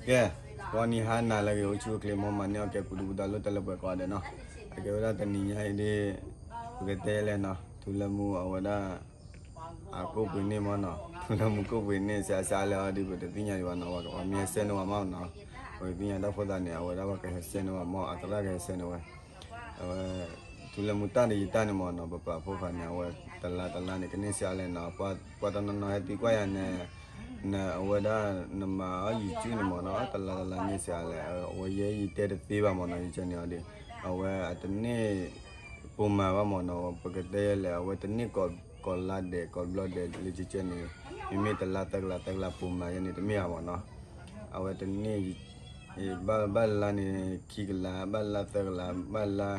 ကဲ, ဂီၤနံၤဟါနၤလၢအဂ့ၤ အိၣ်ဆူၣ်အိၣ်ချ့ မ်မၤန့ၢ်အီၣ်ကဲ ပူၤဒူပူၤဒါ လၢတၢ်လၢပှဲၤကိးဂၤဒဲးနီၤ. အကဲဝဲဒၣ်တနံၤညါအံၤဒ် ပကတဲလဲၣ်နီၤ ထူလၢမူအဝဲဒၣ် အကိၣ်ပှ့ၤန့ၢ်မးနီၤ, ထူလၢမူကိၣ်ပှ့ၤန့ၢ် စှၤစှၤလၢအီၤဒ် ပတသ့ၣ်ညါဒံးဘၣ်နီၤ, ပှၤမ့ၢ်ဟဲဆှၢန့ၢ်ဝဲမးနီၤ, ပကသ့ၣ်ညါတၢ်ဖိသးန့ၣ် အဝဲဒၣ်ပှၤကဟဲဆှၢန့ၢ်ဝဲမး အသရၣ်ကဟဲဆှၢန့ၢ်ဝဲ အဝဲ ထူလၢမူတၢ်ဒ်ယတၢ်န့ၣ်မးနီၤ, ပပာ်ဖှိၣ်ဃာ်န့ၣ် အဝဲတလါတလါန့ၣ် ကန့ၢ်စှၤလဲၣ်နီၤ, ပှၤတနီၤနီၤဟဲသံကွၢ်ယၤန့ၣ် နအဝဲဒၣ် နမၤအီၣ် YouTube န့ၣ်မးနီၤ, တလါတလါန့ၢ်စှၤလဲၣ်, အဝဲယဲယတဲတသ့ဘၣ်မးနီၤ, ယကဲန့ၣ်အီၤဒ် အဝဲအတန့ၢ် ပိာ်မၤဘၣ်မးနီၤ, ပကတဲလဲၣ် အဝဲတန့ၢ် ကိးလါဒဲး ကိးဘျီဒဲး လၢကဲန့ၣ်, မ့မ့ၢ်တလါသၢကလးသၢကလးပိာ်မၤယဲန့ၣ် တမ့ၢ်ဘၣ်မးနီၤ, အဝဲတန့ၢ် ဘၣ်လါန့ၣ် ခံကလး ဘၣ်လါသၢကလး ဘၣ်လါ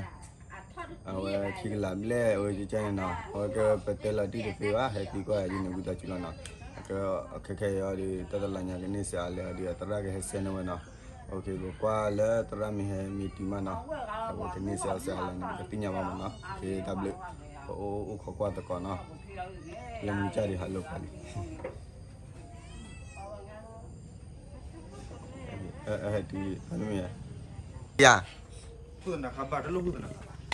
အဝဲခံကလးဘျဲၣ် အဝဲကဲန့ၣ်နီၤ, အဝဲကဲပတဲလီၤတံၢ်တသ့ဘၣ် ဟဲသံကွၢ်ယၤဒ်န့ၣ် ဝံသးစူၤလီၤနီၤ, အကဲ ခဲခဲအံၤအီၤဒ် တၢ်တလါညါကန့ၢ်စှၤလဲၣ်အီၤဒ် အသရၣ်ကဟဲဆှၢန့ၢ်ဝဲနီၤ, ပကွၢ်လၢသရၣ်မ့ၢ်ဟဲမ့ၢ်တုၤမးနီၤ, အဝဲကန့ၢ်စှၤစှၤလဲၣ်န့ၣ် ပကသ့ၣ်ညါဘၣ်မးနီၤ, က့တၢ်ဘျုး, ပအိၣ်အိၣ်ခိးကွၢ်သကိးနီၤ, လၢမူကၢ်ဒ်ဟးလိာ်ခီလံ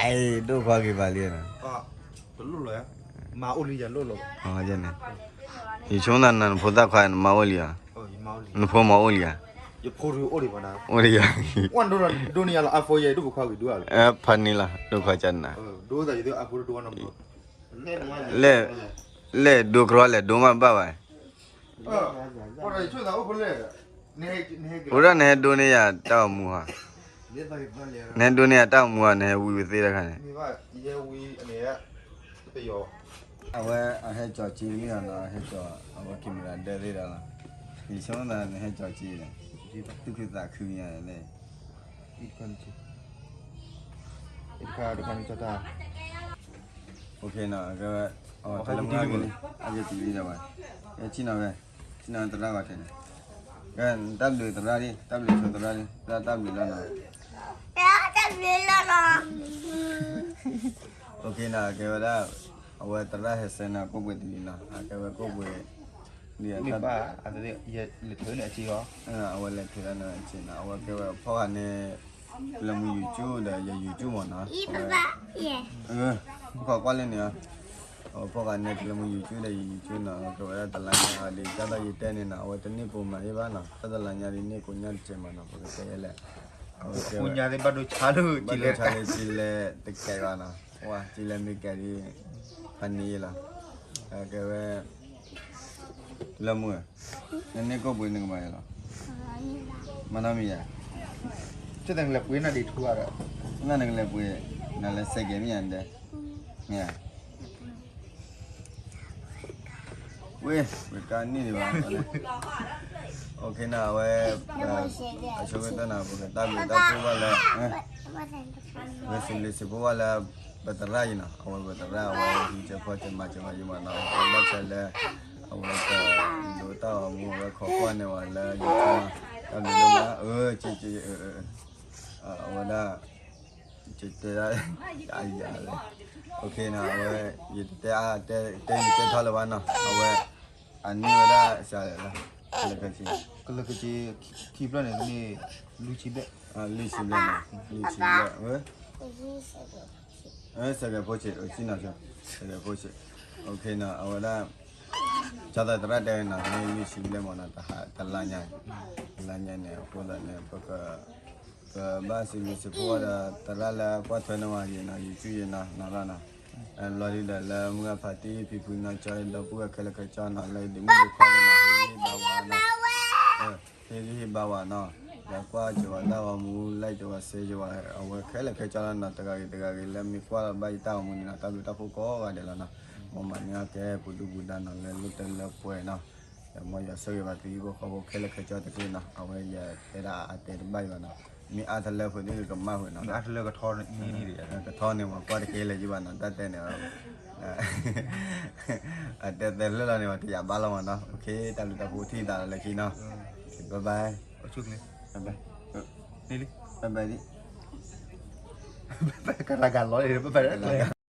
ယၤ, ဒိၣ်ခွါက့ၤပာ်လံနီၤ, ယဆိကမိၣ်သးနၤနဖိသၣ်ခွါ နမါအိၣ်လံဧါ, နဖိမါအိၣ်လံဧါ, အိၣ်လံဧါ, ဖးန့ၣ်လီၤ ဒိၣ်ခွါကနၤ, လဲၣ်ဒိကရီလဲၣ်ဒိမးဘၣ်ဘၣ် အိၣ်ဒၣ်နဟဲဒိန့ၢ်ယၤတၢ်အိၣ်မူဧါ, နဟဲဒိန့ၢ်ယၤတၢ်အိၣ်မူဧါ, နဟဲဒိန့ၢ်ယၤတၢ်အိၣ်မူဧါ နဟဲဝံဝံသ့တခါန့ၣ်, အဝဲအဟဲကၠီၤက့ၤန့ၣ်လီၤနီၤ, အဟဲကၠီၤ အဝဲကံမရၤဒၢသ့ဒီးလီၤ, ယဆိကမိၣ်သးနဟဲကၠီၤက့ၤန့ၣ်, သူၣ်ခုသးခုညါန့ၣ် တခါတခါန့ၣ်ကၠီၤတၢ် OK နီၤ, ကဲဝဲ အဝဲတၢ်လၢမူဂ့ၤန့ၣ် အကဲတုၤလံဒီးဝဲ, ကဲဆ့ၣ်နီၤဝဲ, ဆ့ၣ်နီၤသရၣ်ဂီၤတဲာ်န့ၣ်, ကဲတၢ်ဘျုးသရၣ်လံ, တၢ်ဘျုးဆိသရၣ်လံ, တၢ်တၢ်ဘျုးလီၤနီၤ, တၢ်ဘျုးလီၤနီၤ, OK နီၤ, ကဲဝဲဒၣ် အဝဲသရၣ်ဟဲဆှၢန့ၢ်ကိၣ်ပှ့ၤတလံနီၤ, အကဲဝဲကိၣ်ပှ့ၤ မ့ၢ်ဘၣ် အလဲၤထၢန့ၣ်အက့ၤအီၤ, အဝဲလဲၤထၢန့ၣ်အက့ၤနီၤ, အဝဲကဲဝဲဖီၣ်ဃာ်န့ၣ် လၢမူ YouTube ဒီးယ YouTube မးနီၤ, အဝဲ ခိးကွၢ်လၢန့ၣ်, အဝဲဖီၣ်ဃာ်န့ၣ် လၢမူ YouTube ဒီးယ YouTube နီၤ, ကဲဝဲဒၣ်တလါညါဒ် တၢ်ဒီးယတဲန့ၣ်နီၤ, အဝဲတန့ၢ်ပိာ်မၤအံၤဘၣ်နီၤ, တၢ်တလါညါဒ်န့ၢ်ကိးညါတစဲးမးနီၤ, ပကတဲလဲၣ်, အဝဲကဲဝဲ ဘၣ်ဒိဆါလၢက့ၤလဲၤတကဲဘၣ်နီၤ, ဝဲက့ၤလဲၤမ့ၢ်ကဲဒ် ဖးန့ၣ်ယဲလီၤ, ကဲဝဲ လၢမူဧၢ, နန့ၢ်ကိၣ်ပှ့ၤနကမၤယဲလီၤ, မၤနီတမံၤယဲ, နနကလဲၤပှ့ၤ နၤလၢစဲးကဲးမ့ၢ်ယဲဒဲး, မ့ၢ်ဧါ ဝ့ၢ် ဝ့ၢ်ကါန့ၣ်ဒံးဘၣ်, OK နီၤ, အဝဲ အဆိကတၢၢ်နီၤ ပကတၢ်ဘျုးတၢ်ဖှိၣ်ဘၣ်လၢ ပစံးဘျုးစံးဖှိၣ်ဘၣ်လၢ ပသရၣ်အံၤနီၤ, အဝဲပသရၣ်အဝဲဟံးကၢဖီၣ်ကၢမၤကၢမၤယံၤမးနီၤ, ဘၣ်ဆၣ်လၢ အဝဲကဒိးတၢ်ဂီၤမူ အဝဲခိးကွၢ်န့ၢ်ဝဲလၢ YouTube နီၤ, တၢ်ဘျုးဒိၣ်မး, အဝဲဒၣ် ယတဲဒၣ် အယၤလဲၣ်, OK နီၤ, အဝဲ ယတတဲအါ တဲယတဲထီၣ်လၢၤဘၣ်နီၤ, အဝဲ အန့ၢ်ဝဲဒၣ်စှၤလဲၣ်လီၤ, ကလၢာ်ခဲဆ့, ကလၢာ်ခဲဆ့ ခံဖျၢၣ်န့ၣ် မ့ၢ်လွံၢ်ဆံဘျဲၣ်, လွံၢ်ဆံဘျဲၣ်နီၤ, လွံၢ်ဆံဘျဲၣ်, စဲးကဲးဖိဆံး ဆံးနီၤ, စဲးကဲးဖိဆံး, OK နီၤ, အဝဲဒၣ် ကၠီသးသရၣ်တဲနီၤ မ့ၢ်လွံၢ်ဆံဘျဲၣ်မးနီၤ, တဟါ တလါညါ, တလါညါန့ၣ် အဃိသတးန့ၣ် ပက ပဘၣ်စံးဘျုးစံးဖှိၣ်ဒီး သရၣ်လၢကွၢ်ထွဲန့ၢ်ဝဲယဲနီၤ, YouTube ယဲနီၤ, နီၤလီၤနီၤ, လီၤဒုဒီးလၢမုၢ်ဂၢ်ဖးတံၢ် ဖံဖုနီၢ်ကၠီ ဒီပုၢ်ဝဲၢ်ခဲလၢာ်ခဲဆ့နီၤ, လၢဒ့မုၣ်ဒ့ခွါဒီးနီၤ, ဟ့ၣ်ဂံၢ်ဟ့ၣ်ဘါဝဲနီၤ, ဟ့ၣ်ဂံၢ်ဟ့ၣ်ဘါဝဲနီၤ, ဒီးကွၢ်စၢၤဝဲတၢ်ဂီၤမူ like စၢၤဝဲ share စၢၤဝဲ အဝဲခဲလၢာ်ခဲဆ့လီၤနီၤ, တဂၤဂ့ၤတဂၤဂ့ၤ လၢမ့ၢ်ကွၢ်ဘၣ်ယတၢ်ဂီၤမူန့ၣ်နီၤ, တၢ်ဘျုးတၢ်ဖှိၣ်ကိးဂၤဒဲးလီၤနီၤ, မ်မၤန့ၢ်အီၣ်ကဲပူၤဒူပူၤဒါနီၤ, လၢလၢတၢ်လၢပှဲၤနီၤ ဒီးမ်ယွၤဆိၣ်ဂ့ၤဘၣ်သုဟံၣ်ဖိဃီဖိခဲလၢာ်ခဲဆ့တက့ၢ်နီၤ, အဝဲယတဲဒၣ်အတဲတဘၣ်အံၤဘၣ်နီၤ, မ့ၢ်အါတလၢဖိသ့ၣ်ကမၣ်ဝဲနီၤ, ကထီန့ၣ် ပှၤကွၢ်တကဲလၢၤယံၤဘၣ်နီၤ, တၢ်တဲန့ၣ် အတဲသဲလၢလီၤန့ၣ် ပှၤတယာ်ဘါလီၤမးနီၤ, OK တၢ်ဘျုးတၢ်ဖှိၣ်ထံၣ်သးလၢခံနီၤ, bye bye, bye bye, bye bye, ကရၤကၤလီၤ bye bye.